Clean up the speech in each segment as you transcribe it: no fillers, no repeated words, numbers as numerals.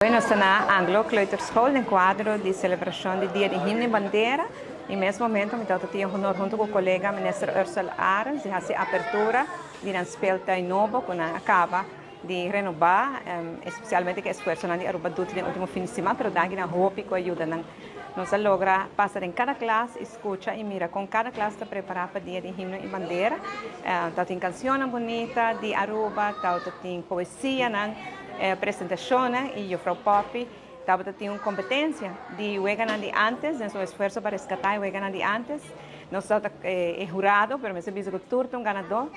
Hoy nos ta na Anglo Kleuterschool den cuadro di celebracion di Dia di Himno y Bandera y mes momento mi tabata tin e honor hunto cu colega Minister Ursell Arends di haci apertura di nan speeltuin nobo cu nan a caba di renoba, especialmente cu e esfuerzonan di Aruba Doet den ultimo fin di siman, pero danki na hopi cu a yuda nan. Nos a logra pasa den cada klas y scucha y mira con cada klas ta prepara pa Dia di Himno y Bandera. Tabatin cancionnan bunita di Aruba, tabatin poesianan. E presentashonnan i Juffrouw Poppy tabata tin un kompetensia di weganan di antes den su esfuerso pa reskatá e weganan di antes. Nos tabata e hurado, pero mester bisa ku tur ta un ganadó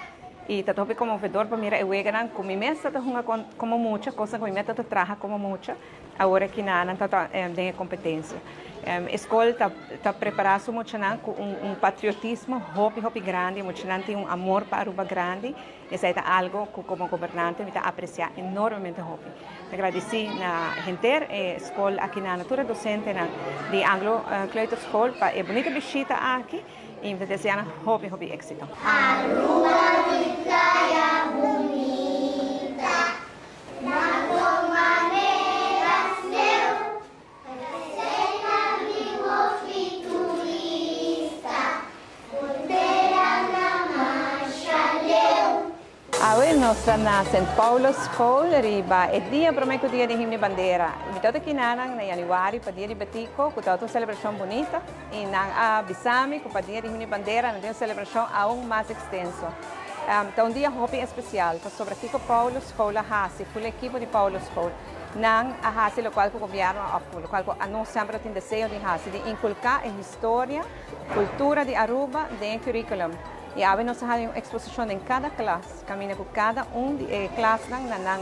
i ta hopi konmovedor pa mira e weganan ku mi mes tabata hunga komo mucha, kosnan ku mi mes tabata traha komo mucha, awor aki nan ta den e kompetensia. E skol ta prepará su muchanan ku un patriotismo hopi hopi grandi, e muchanan tin un amor pa Aruba grandi. Esei ta algo ku komo gobernante mi ta apresiá enormemente hopi. Ta gradisí na henter e skol aki na tur e dosentenan di Anglo Kleuterschool pa e bunita bishita aki i mi ta deseá nan hopi hopi éksito. Aruba di playa bunita, na toma mera sneu. Awe nos ta na Sint Paulus School riba e dia prome cu dia di Himno y Bandera. Mi ta ota kinanan na januari pa dia di Betico cu ta ota un celebracion bunita y nan a bisa mi cu pa dia di Himno y Bandera nan tin un celebracion aun mas extenso. Ta un dia hopi especial pasobra kico Paulus School a haci, full ekipo di Paulus School. Nan a hasi lokual ku gobièrnu a òf lokual ku anos semper a tin deseo di hasi, di inkulká e historia, kultura di Aruba den e curriculum. I awe nos a hasi un eksposishon den kada klas, kaminda ku kada un di e klasnan na nan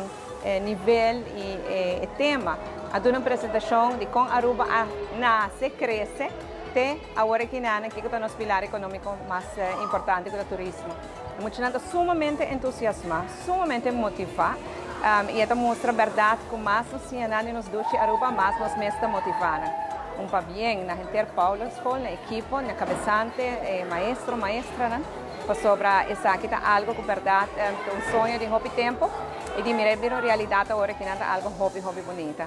nivel i e tema a duna un presentashon di kon Aruba a nase, krese te awor aki nan kiko ta nos pilar ekonómiko mas importante ku ta turismo. E muchanan ta sumamente entusiasmá, sumamente motivá i e ta mustra bèrdat ku mas nos siña nan di nos dushi Aruba, mas nos mes ta motivá nan. Un pabien na henter Paulus School, na ekipo, na kabesante, e maestro, maestranan, pasobra esaki ta algu ku bèrdat ta un soño di hopi tempu i di mira e bira un realidat awor aki nan ta algu hopi, hopi bunita.